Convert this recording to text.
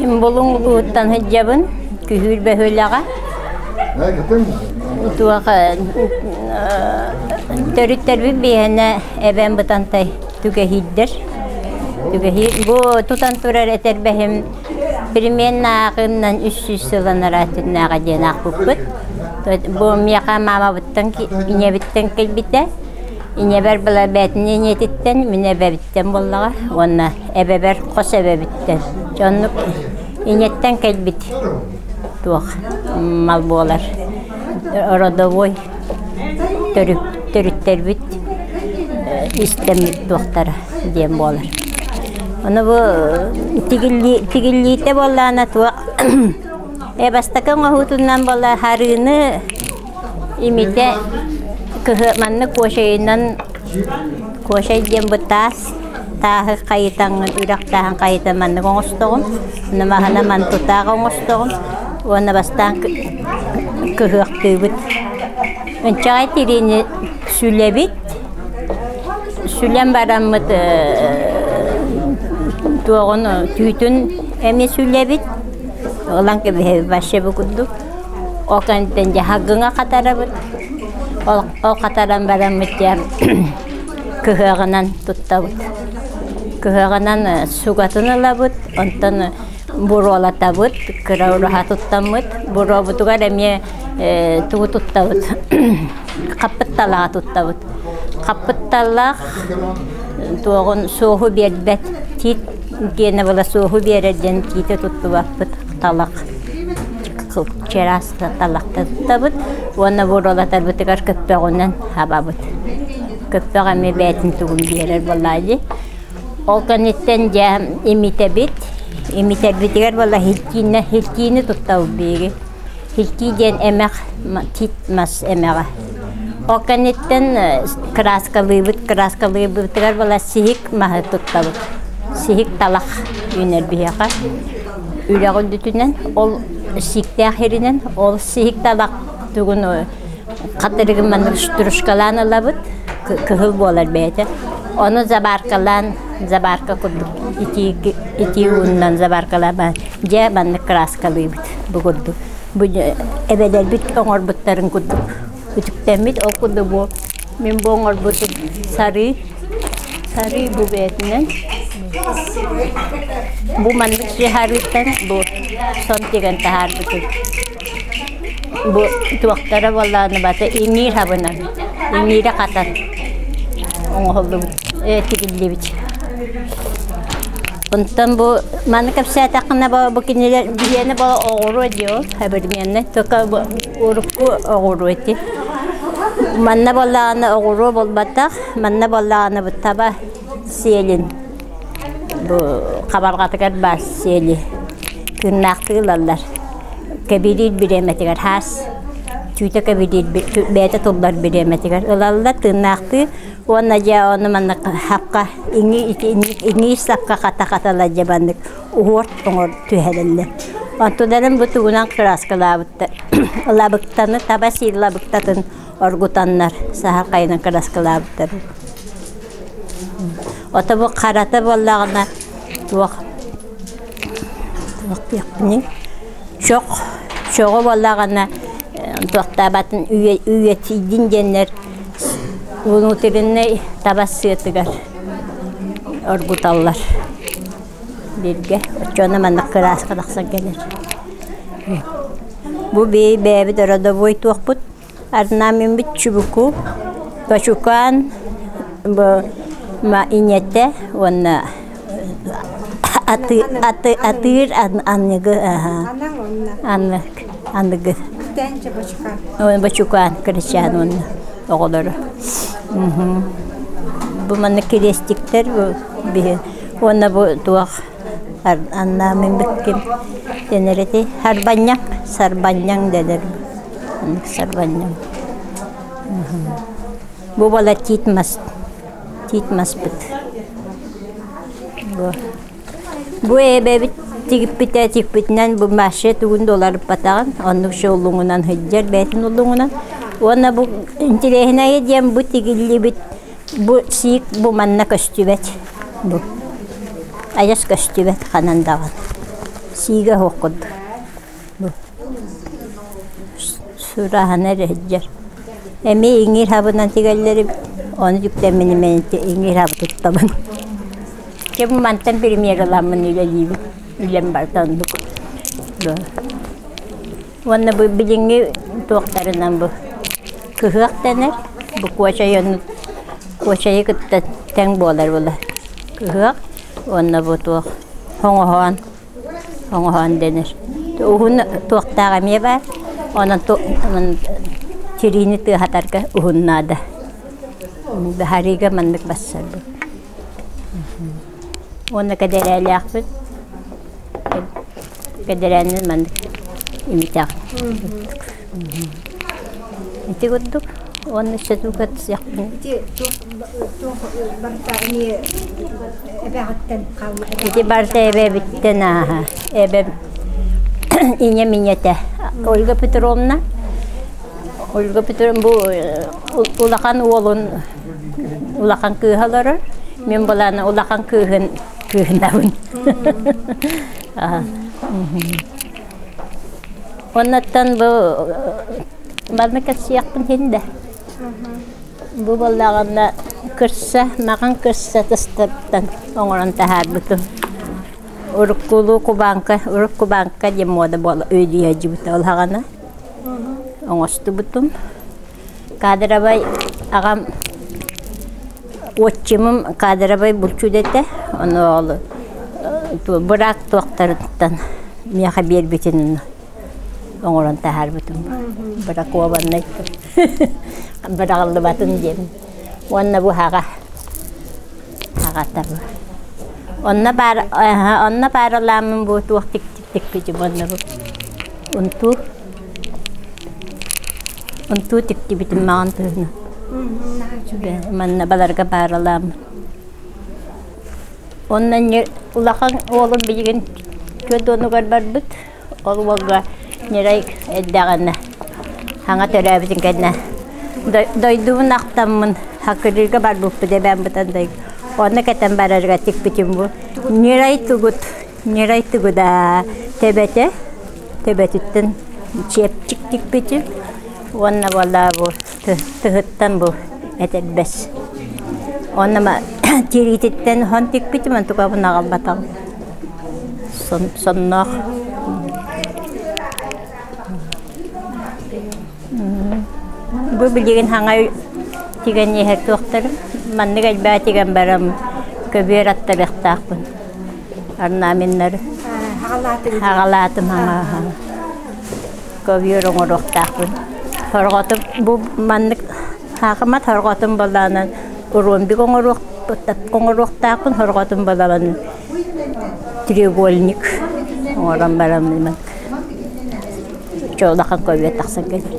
Мин Булуҥ улууһуттан сылдьабын, Күһүүр бөһүөлэгэ. Туох төрүттэрбит биһиэнэ Эбээн Бытантай түгэһиирдэр. Түгэһиир бу тутан турар этэрбэһим примерно ааҕыыннан 300 сыл анараа өттүнээҕи диэн аахпыппыт. Бу миэхэ маамабыттан ийэбиттэн кэлбитэ. Ийэбэр была бээтин ийэтиттэн, мин эбэбиттэн буоллаҕа уонна эбэбэр хос эбэбиттэн. Дьэ оннук ийэттэн кэлбит туох мал буолар родовой төрүттэрбит истэммит туохтара диэн буолар. Ону бу тигиллиитэ буоллаҕына туох бастакы оҥоһуутунан буолла харыыны Имитэ кыһы маннык куочайынан куочай диэн бу таас тааһы хайытаҥҥын үрэх тааһын хайытан маннык оҥостоҕун уонна маһынан маны тутаах оҥостоҕун уонна бастаан кыһыахтыыбыт ынчаҕай тириини сүлэбит сүлэн бараммыт туоҕун түүтүн эмиэ сүлэбит ылан кэбиһэбит вообще бу курдук Ол кэнниттэн дьэ хаҕыҥа хатарабыт. Ол, ол хатаран бараммыт дьэ кыһыаҕынан туттабыт. Кыһыаҕынан сугатын ылабыт, онтон буруолатабыт, кыра ураһа туттаммыт. Буруобутугар эмиэ тугу туттабыт? Хаппыт талаҕа туттабыт. Хаппыт талах туоҕун суоһу биэрбэт. Тиит гиэнэ була суоһу биэрэр диэн тиити туттубаппыт талах. Чараас талахтаттабыт уонна буруолатарбытыгар көппөҕүнэн хабабыт. Көппөх эмиэ бэйэтин тугун биэрэр буоллаа дии. Ол кэнниттэн дьэ имитэбит. Имитэрбитигэр буолла хилтииннэ хилтиини туттабыт биһиги. Хилтии диэн эмэх тиит мас эмэҕэ. Ол кэнниттэн кырааскалыыбыт. Кырааскалыырбытыгар буолла сиһик маһы туттабыт. Сиһик талах үүнэр биһиэхэ. Үлэҕэ үрдүтүнэн, ол сииктээх сиринэн, ол сиик табах тугун хатырыгын маннык стружкалаан ылабыт, кыһыл буолар бэйэтэ. Ону забаркалаан, забарка курдук итии итии ууннан забаркалаан дьэ маннык кырааскалыыбыт бу курдук. Бу эбэлэрбит оҥорбуттарын курдук үтүктэммит. Ол курдук бу мин бу оҥорбутум сарыы Сарыы бу бэйэтинэн бу маннык сыһарыыттан бу сон тигэн таһаарбытым. Бу туохтара буоллаҕына бата иҥиир хабынан, иҥиирэ хатан оҥоһуллубут, тигиллибит. Онтон бу маны кэпсээтэххинэ бу кинилэр биһиэнэ бу оҕуруо дии ол современный только бу урукку оҕуруо ити. Манна буоллаҕына оҕуруо буолбатах Манна буоллаҕына бу таба сиэлин бу хабарҕатыгар баар сиэли тыыннаахтыы ылаллар. Кэбириир бириэмэтигэр хаас түүтэ кэбириир бэйэтэ туллар бириэмэтигэр ылаллар тыыннаахтыы уонна дьэ ону маннык хапка иҥиир сапка хата-хатала дьэ маннык уһуор оҥор түһэрэллэр. Онтуларын бу тугунан кырааскалаабыттар лабыктаны таба сиир лабыктатын оргутаннар саһархайынан кырааскалаабыттар. Ото бу харата буоллаҕына туох туох диэхпиний чох чоҕу буоллаҕына туохтаабатын үйэтийдин диэннэр внутреннай таба сыатыгар оргуталлар бииргэ оччоҕуна маннык кырааска тахсан кэлэр. Бу бэйэбит родовой туохпут Орнамеммит чубуку, бачукаан бу иньэтэ уонна атыыр аныгы аныгы бачукаан кырачаан уонна оҕолоро бу маннык кириэстиктэр биһи уонна бу туох орнамеммит ким дэнэр этэй сарбанньаҥ сарбанньаҥ дэнэр Сарбанньам. Бу буолар тиит мас, тиит маспыт. Бу, бу эбэбит тигиппитэ тикпитинэн бу Маша тугун да уларыппатаҕын, оннук шоулуҥунан сылдьар бэйэтин уллуҥунан. Уонна бу интириэһинэйэ диэн бу тигиллибит бу сиик бу манна көстүбэт. Бу айас көстүбэт ханан даҕаны. Сиигэ суох курдук. Бу сурааһына эрэ сылдьар. Эмиэ иҥиир хабынан тигэллэр эбит. Ону дьүктэммин эмиэ иҥиир хабы туттабын. Дьэ бу мантан премьер ыламмын үлэлиибин. Үлэм барыта оннук. Уонна бу билиҥҥи туохтарынан бу кыһыах дэнэр, бу куочай оннук куочайы кытта тэҥ буолар буолар. Кыһыах уонна бу туох хоҥоһоон, хоҥоһоон дэнэр. Уһун туохтаах эмиэ баар, онон тириини тыаһатарга уһун наада. Баһарыыга маннык бассарбыт. Уонна кэдэрээлээхпит. Кэдэрээнин маннык имитэх. Ити курдук уонна өссө тугу сиэхпин. Ити туох барыта эмиэ эбэҕиттэн хаалла. Ити барыта эбэбиттэн ааһа. Эбэм ийэм ийэтэ Ольга Петровна. Ольга Петровна бу улахан уолун улахан кыыһа олорор. Мин былаана улахан кыыһын кыыһынабын. Оннуттан бу манна кэпсиэхпин иһин да. Бу буоллаҕына кырса, маҕан кырса тыстартан оҥорон таһаарбытым. Уруккулуу кубааҥка, урукку кубааҥка диэн муода буола үөдүйэ сылдьыбыта ол саҕана оҥостубутум. Кадровай аҕам отчимым кадровай булчут этэ, ону ол быраак туохтарыттан миэхэ биэрбитин оҥорон таһаарбытым. Бракованнай быраҕыллыбатын диэн. Уонна бу аҕа аҕата бу. Онно баар онно бааралааммын бу туох тиктибитим уонна бу унтуу Унтуу тиктибитим маҕан тыына. Манна баларга бааралааммын. Онно улахан уолум билигин түөрт барбыт. Ол уолга ньирэй эрдэҕинэ саҥа төрөөбүтүн кэннэ дойдубун ахтаммын Хакырыырга барбыппыт эбээм Бытантай. Онно кэтэн барарга тикпитим бу. Ньирэй тугут, ньирэй тугуда төбөтө төбөтүттэн чиэпчик тикпитим уонна буоллаа бу тыһыттан бу этэрбэс. Уонна тириититтэн хон тикпитим, онтукабын аҕалбатаҕым. Сонноох. Бу билигин хаҥа тигэн иһэр туохтарым. Маннык элбээ тигэн барам көбүөр аттарыахтаахпын. Орнаменнары. Хаҕалаатым хаҥа Көбүөр оҥоруохтаахпын. Хорҕотум бу маннык хаахымат хорҕотум балаанан ромбик оҥоруохтаахпын хорҕотум балаанан треугольник оҥорон баран чолахан көбүөр тахсан кэлэр.